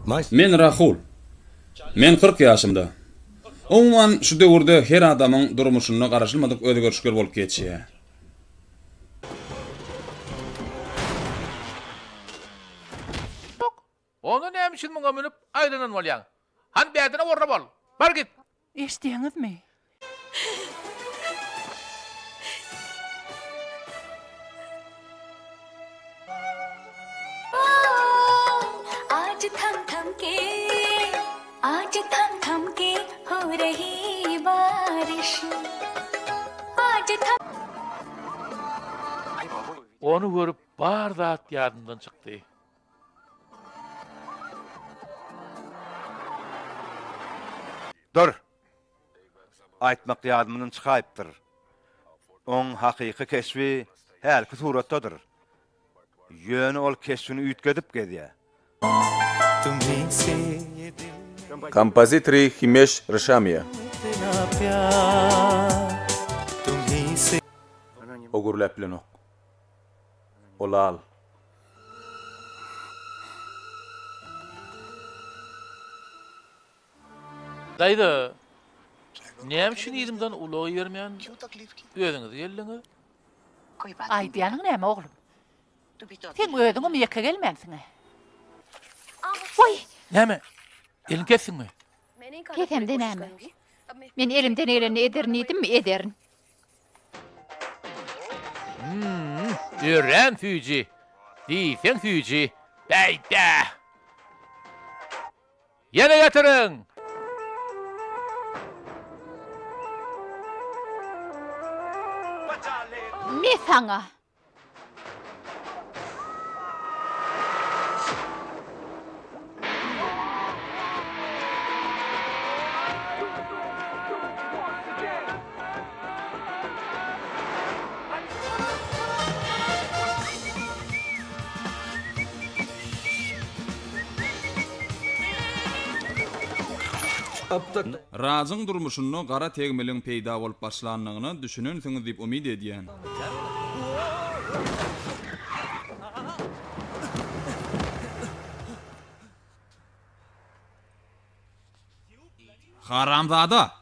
Men Rahul. Men 40 ýaşymda. Umuman, şu döwürde her adamyň durmuşynda garaşylmadyk özgerişikler bolup geçýär. Onda näme üçin muňa münüp aýlanan bolýaň? Hany bädene orna bol! Bar git! Eşidýäňizmi? Ony görüp bar zat ýadymdan çykdy. Dur! Aýtmak ýadymdan çykaýypdyr. Oň hakyky keşbi hälki suratdadyr. Ýöne ol keşbini üýtgedip gezýär. Kompozitory Himeş Rişamiýa. O gürläp bilenok. O lal. Daýza, näme üçin yzymdan ulag ibermän, özüňiz geldiňiz? Aýdýanyň näme, oglum? Seň özüňem ýeke gelmänsiň-ä. Waý! Näme, elini kesdiňmi? Kesemde näme? Men elimden gelenini ederin diýdimmi, ederin. Hum, örän süýji. Diýseň süýji. Bäý-bä! Ýene getiriň! Me saňa! Rajyň durmuşynda gara tegmiliň peýda bolup başlandygyna düşünensiňiz diýip umyt edýän. Haramzada!